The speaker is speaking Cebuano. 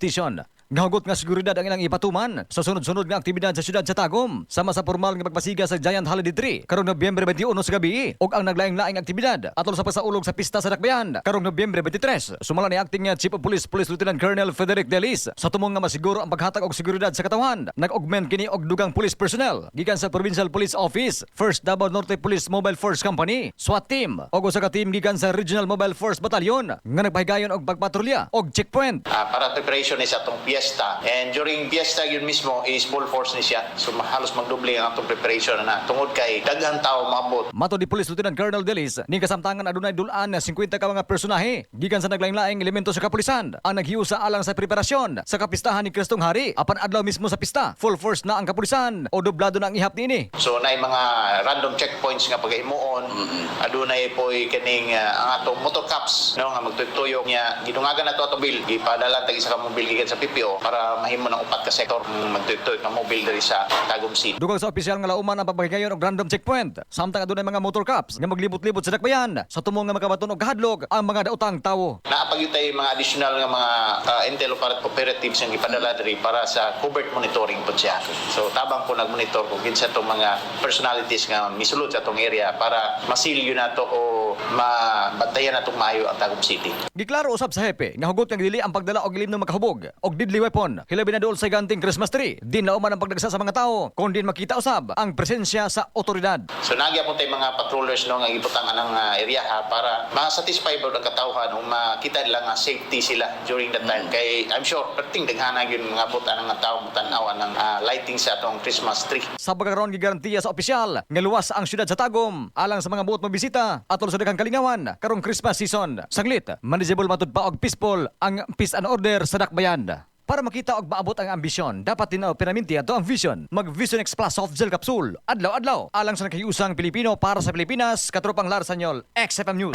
Station. Gahugot nga seguridad ang ilang ipatuman sa sunod-sunod nga aktibidad sa syudad sa Tagum, sama sa formal nga pagpasiga sa Giant Holiday Tree karong Nobyembre 21 sa gabi ug ang naglaing-laing aktibidad atol sa pagsaulog sa pista sa Dakbayan karong Nobyembre 23. Sumala ni acting nga Chief of Police, Police Lieutenant Colonel Frederick Delis, sa tumong nga masiguro ang paghatag og seguridad sa katawhan, nag-augment kini og dugang police personnel gikan sa Provincial Police Office, 1st Davao Norte Police Mobile Force Company, SWAT team ug usa ka team gikan sa Regional Mobile Force Battalion nga nagpahigayon og pagpatrolya og checkpoint. Para preparation ni sa atong piyesta, and during piyesta yun mismo is full force ni siya, so halos magdoble ang atong preparation na tungod kay daghan tao maabot. Matod ni Police Lieutenant Colonel Delis, ni kasamtangan adunay dul-an na 50 ka mga personahe gikan sa naglaing-laing elemento sa kapulisan ang naghiusa alang sa preparasyon sa kapistahan ni Kristong Hari. Apan adlaw mismo sa pista, full force na ang kapulisan o doblado na ang ihap niini. So naay mga random checkpoints nga pagahimuon, adunay poy kining ang atong motor cops, no, nga magtuyok niya. Gidungagan nato atong bill, gipadala tag isa ka mobile gikan sa PPO para mahimo ng upat ka sektor magtuyok nga mobile diri sa Tagum City. Dugang sa opisyal nga lauman ang pagpahigayon og random checkpoint, samtang adunay mga motor cops nga maglibot-libot sa dakbayan sa tumong nga makabaton og kahadlok ang mga daotang tawo. Naa pa gyud tay mga additional nga mga intel operatives nga gipadala diri para sa covert monitoring po siya. So tabang po nagmonitor kung kinsa tong mga personalities nga misulod sa atong area para masilyo nato o mabantayan natong maayo ang Tagum City. Giklaro usab sa hepe nga hugot nga dili ang pagdala og ilim ng makahubog og deadly weapon, hilabi na duol sa higanting Christmas tree, din lauman ang pagdagsa sa mga tao kon din makita usab ang presensya sa otoridad. So nagya po tay mga patrollers, no, nga gibutang anang area ha, para ma-satisfy ba ang katawhan o makita nila nga safety sila during that time, kay I'm sure perting daghana gyud mga abot anang nga tao mutan-aw anang lighting sa atong Christmas tree. Sa pagkakaroon, gigarantiya sa opisyal nga luwas ang syudad sa Tagum alang sa mga buot mobisita atol sa daghang kalingawan karong Christmas season. Sanglit, manageable matud pa og peaceful ang peace and order sa dakbayan. Para makita og maabot ang ambisyon, dapat din permanente ato ang vision. Mag Vision X Plus Soft Gel Capsule. Adlaw-adlaw alang sa nakahiusang Pilipino para sa Pilipinas, katropang Lar Sanyol, XFM News.